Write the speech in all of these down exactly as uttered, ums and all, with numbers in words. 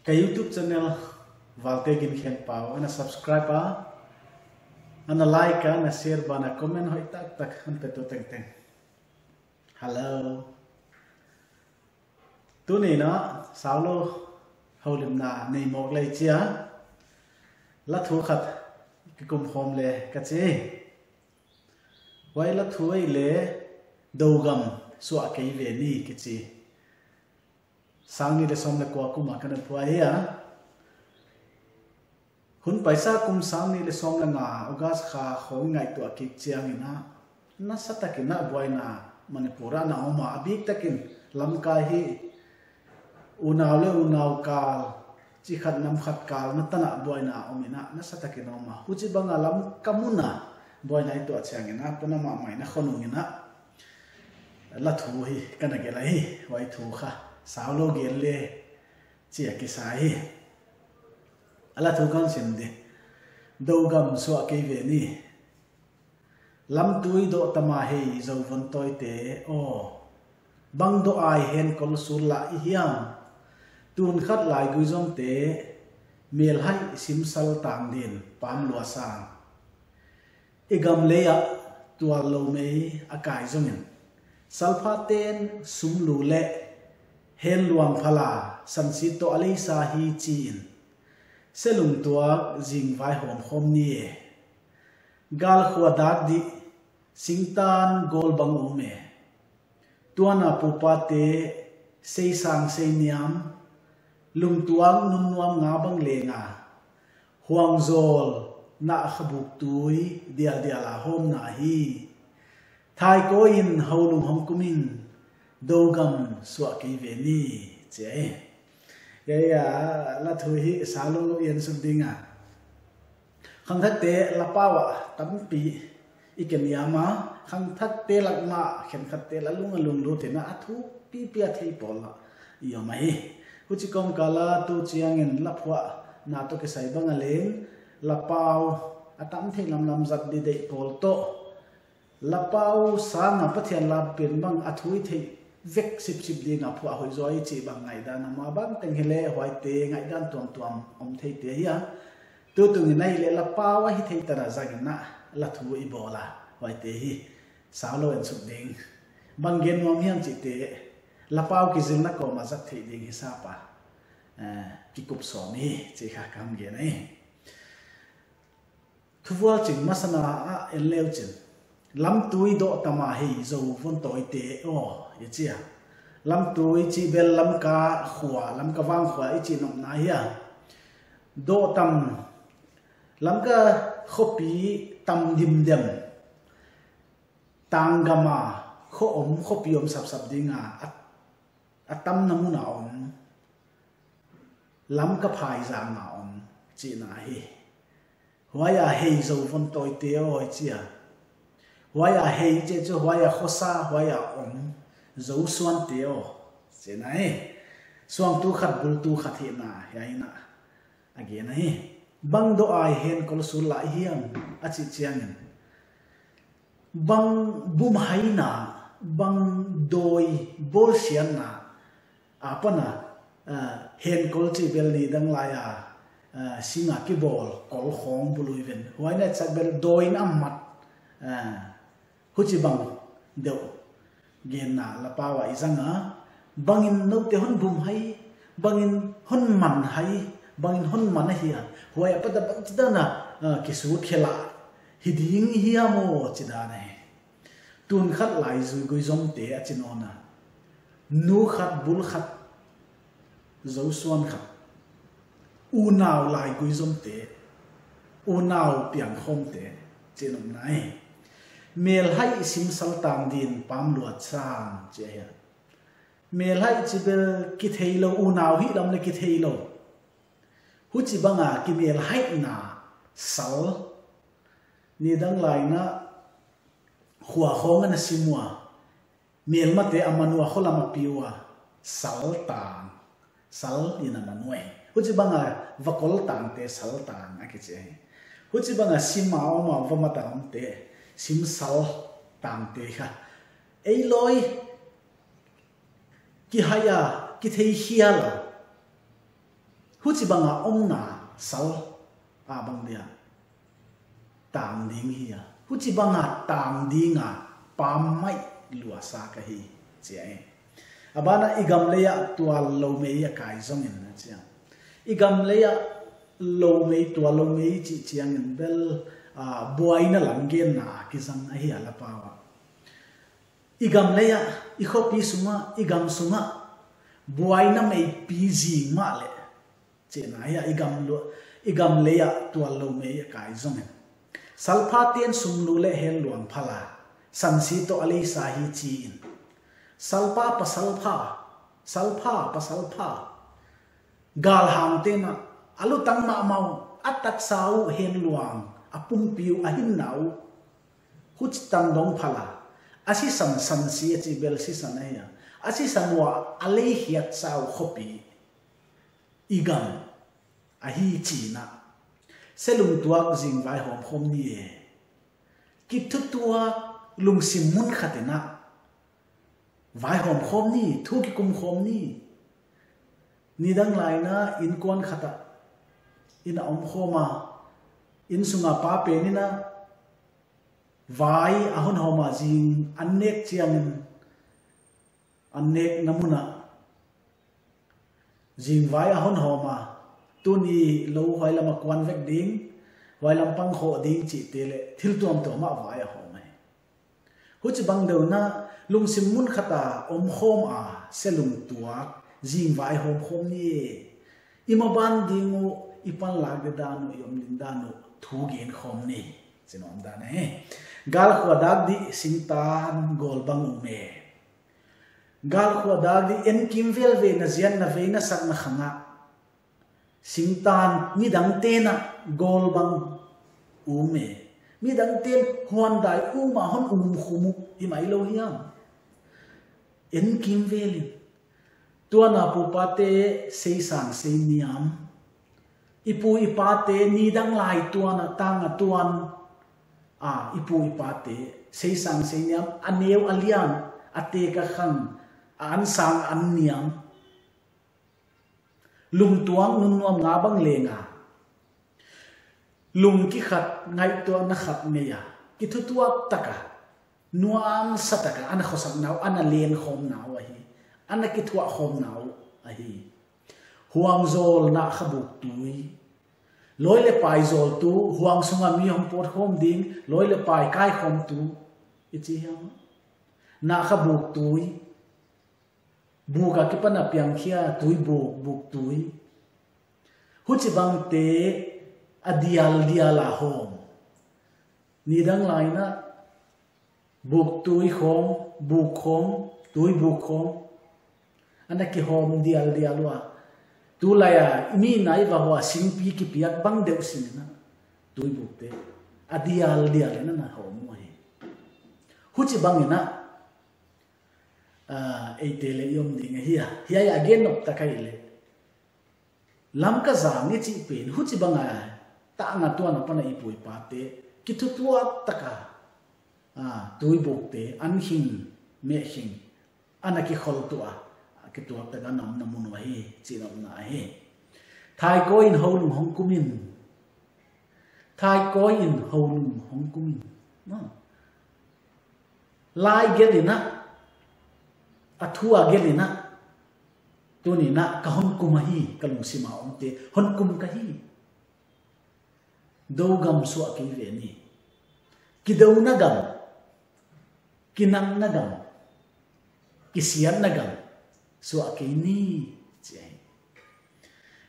Ka YouTube channel Valte Ginkhenpau ana subscribe a, ana like a, ana share ban a, comment hoih taktak ana petu tengteng. Hello. Tuni'n a, saulou houlimna nei mawk lei chia, la thu khat kikum khawm le ka chi. Huai la thu ei le, Dogam suah kei ve ni kichi. Sang nih leh sawm leh kua kum a ka na phuai a. Hun paisa kum sang nih leh sawm leh nga August kha khong ngaihtuah kik chiangin a, nasatakin a buaina Manipur ah na om a, a biktakin Lamka hi unau leh unau kal, chi khat nam khat kal na tan a buaina om in a, nasatakin om a. Huchibang a Lamka mun a buaina i tuah chiangin a, tuna mahmah in a khonung in a, la thu hi ka na gelh ahi, huai thu kha saulou gelh le chia kisa hi. A la thu kan sim di. Dogam suah kei ve ni. Lamtui doh tam a hei zou von tawite aw. Bang doh ai hen kol sul lah i hiam. Tun khat lai gui zomte, melhaih simsal tang din pam lua sang. I gam lei ah tual lou mei a kai zongin, salphaten sum lu leh hen luang phala sansit toh a leisa hi chi in, selung tuak zing vai hawm khawm ni e. Gal khua dak dih, singtan gol bang um e. Tuana pupate seisang seiniam, lungtuang nunnuam nga bang lenga, huangzawl na kha buktui dialdial a hawmna hi. Thaikoi in houlung hong kum in, Dogam suah kei ve ni, chi e. Ya, ya, la thu hi saulou en suk ding a. Khangthakte la pau ah tampi i kiniam a, khangthakte lak mah khenkhatte la lung a lunglut in a, a thupipi a thei pawl lah i om ahi. Huchi kawmkal a tu chiangin la phuahna toh kisai bang a leng, la pau a tam thei lamlam zat di deih pawl toh, la pau sang a Pathian lam pen bang a thu i theih vek sipsip ding a phuah hoih zaw i chih bang ngaihdan a, mah bang teng hi leh huaite ngaihdan tuamtuam om theite hi a. Tutung in a hi leh la pau a hi thei tan a zang in a, la thu i bawl a, huaite hi saulou en suk ding. Bang gen nuam hiam chihte, la pau kizilna kawm a zat theih ding hisap a, eh, kikup sawm hi, chih kha ka hon gen ahi. Thuvualching masana ah en leu chin, lamtui doh tam a hei zou von tawite aw, i chi a. Lamtui chih bel Lamka khua, Lamka vang khua i chih nopna hi a. Doh tam, Lamka khopi tam dimdem, tanggam a kho om, khopi om sapsap ding a, a, a tamna mun a om, Lamka phaizang a om chihna hi. Huai a hei zou von tawite aw, i chi a. Huai a hei chih chu huai a khosa, huai a om Zosuante aw, chihna hi. Suangtu khat bultu khat hihna hiai in a gen ahi. Bang doh ai hen kol sul lah i hiam, a chih chiangin, bang bumhaina, bang dawi bawlsiatna apan a, ah, hen kol chih bel nidang lai a, ah, sing a kibawl kol khawng bul uh i ven. Huai na chak bel dawi in a mat, ah, huchibang deuh genna la pau ah i zang a. Bangin noute hon bumhai, bangin hon manhai, bangin hon man ahia, huai apat a bangchidan a, ah, kisut khel a hi ding i hiam aw, chidan ahi. Tun khat lai zui gui zomte a chi nawn a, nu khat bul khat, Zosuan khat, unau lai gui zomte, unau piang khawmte, chih nopna hi. Melhaih simsal tang din pam luat sang, chi ahi a. Melhaih chih bel kitheilou, unau hihlam leh kitheilou. Huchibang a kimelhaihna sal, nidang lai in a khua khawng ana sim ua, melmate a man ua, kholam a pi ua, sal tang, sal in a man uhi. Huchibang a va kol tangte sal tang a kichi hi. Huchibang a sim a om a, va mat a omte, simsal tangte kha, ei lawi, kihai a, kithei hial a, Huchibanga omna sal a bang dia tang ding hi a. Huchibanga tang dinga pam mai lua sa ka hi, chi a e. A bana i gam leia tual lou mei a kai zongin a chi a. I gam leia lou mei, tual lou mei chih chiangin bel, ah, buaina lam genna a kizang ahi a la pau a. I gam leia, i khopi sunga, i gam sunga buaina meipi zing mahleh, chihna hi a, i gam lu-, i gam leia tual lou mei a kai zongin. Salphate'n sum lu leh hen luang phala, sansi toh a leisa hi chi in. Salpha pasalpha, salpha pasalpha. Galhangte'n a lutang mahmah uh, a taksa uh hen luang, a pumpi uh, a hinna uh. Huchi tangdong phala, a sisan, sansi a chih bel sisan ahi a. A sisan ua a lei hiatsa uh khopi, i gam ahi chi in a. Se lungtuak zing vaihawm khawm ni e. Kithutuak lungsim mun khat in a vaihawm khawm ni, thu kikum khawm ni. Nidang lai in a innkuan khat ah inn a om khawm a, inn sunga pa pen in a vai a hon hawm a, zing an nek chiangin an nekna mun ah zing vai a hon hawm a, tuni lou huai lam a kuan vek ding, huai lam pang khoh ding chihte leh thil tuamtuam ah vai a hawm ahi. Huchibang deuh in a lungsim mun khat a om khawm a, se lungtuak zing vaihawm khawm ni e. I maban ding uh, i panlak di dan uh, i om ding dan uh thu gen khawm ni, chi in a om dan ahi. Galkhua dak di singtan gawl bang um e. Galkhua dak di en kimvel ve na zian na vei na sak na khang ah singtan midangte'n a gawl bang um e. Midangte'n huan dai um a hon um khum uh hi mai lou hiam? En kimvel in. Tuana pupate seisang seiniam, i pu i pate nidang lai tuana tang a tuan, a, i pu i pate seisang seiniam, a neu a lian, a tek a khang, a ansang a anniam. Lungtuang nunnuamna bang leng a, lung kikhat ngaihtuahna khat nei a, kithutuak taka, nuamsa taka ana khosakna uh, ana len khawmna uh ahi, ana kithuah khawmna uh ahi. Huang zawl, nakhabuk tui, lawi leh pai zawltu, huang sunga mi hong pawt khawm ding, lawi leh pai kai khawmtu i chi hiam? Nakhabuk tui, buk a kipan a piangkhia tuibuk, buk tui. Huchibangte a dialdial a hawm. Nidang lai in a buk tui khawng, buk khawng, tuibuk khawng ana kihawm dialdial ua. Tulai a mi nai va hua singpi kipiak bang deuh sin in a tuibukte a dialdial in ana hawm uh ahi. Huchibang in a, ah, eite leh i om ding ahi a. Hiai a gen nop tak ahihleh, Lamka zang i chih pen huchibang a, tang a tuan a pan a i pu i pate kithutuak taka, ah, tuibukte, an khing, meh khing, ana kikhol tuah a, kituak taka ana omna mun uh ahi, chih in a omna ahi. Thaikawi in houlung hong kum in. Thaikawi in houlung hong kum in. No. Lai gelh in a, a thu a gelh in a, tuni in a ka hon kum ahi, ka lungsim a omte hon kum ka hi. Dou gam suah kei ve ni. Kidouna gam, kinakna gam, kisiatna gam suah kei ni, chi ahi.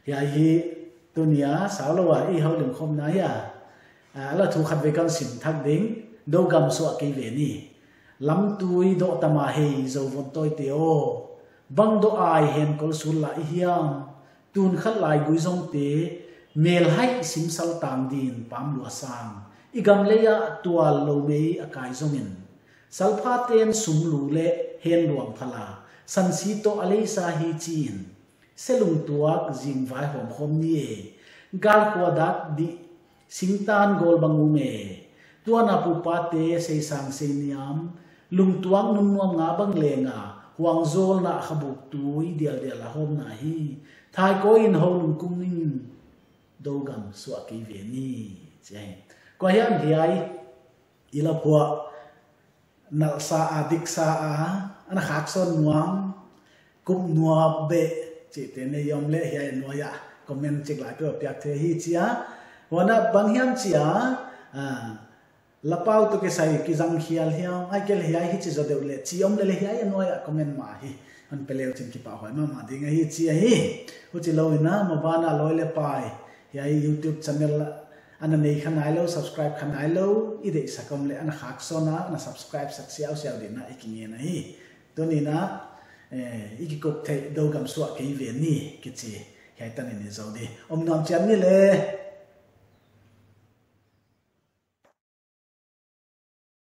Hiai hi tuni a saulou a i houlim khawmna hi a, a la thu khat vei kan sim thak ding, dou gam suah kei ve ni. Lamtui doh tama hei Zovon tawite aw, bang doh ai hen kol sul la i hiam, tun khat lai gui zongte, mel hai simsal tang din pam lua sang, i gam leia tual lou mei a kai zongin, salphate'n sum lu leh hen luang phala, sansi toh a leisa hi chi in, se lungtuak zing vaihawm khawm ni e. Galkhua dak di singtan gawl bang um e. Tuana pupate seisang seiniam, lungtuang nunnuamna bang leng a, Kuangzawlna khabuk tui dialdial a hawmna hi. Thaikawi in houlung kum ning in dou gam suah kei ve ni, chi hi. Kua hiam hiai i la phuah nalhsa a, diksa a, ana khaksawn nuam, kup nuam beh chihte nei om leh hiai nuai ah comment chik lai peuh piak thei hi chia. Huan a bang hiam chia, ah, lapau toh kisai kizang hial hiam, ahihkeileh hiai hichi zaw deuh leh chi om leh leh hiai a nuai ah comment mah hi. Hon pe leu chin kipahhuai mahmah ding ahi chi ahi. Huchi lou in a, maban a loi leh pai, hiai YouTube channel ana nei kha nailou, subscribe kha nailou, i deihsak om leh ana khaksawn a, ana subscribe sak siausiau ding in a i kingen ahi. Tuni in a, eh, i kikup theih dou gam suah kei ve ni, kichi hiai tan in i zou di. Om nuam chiat ni leh.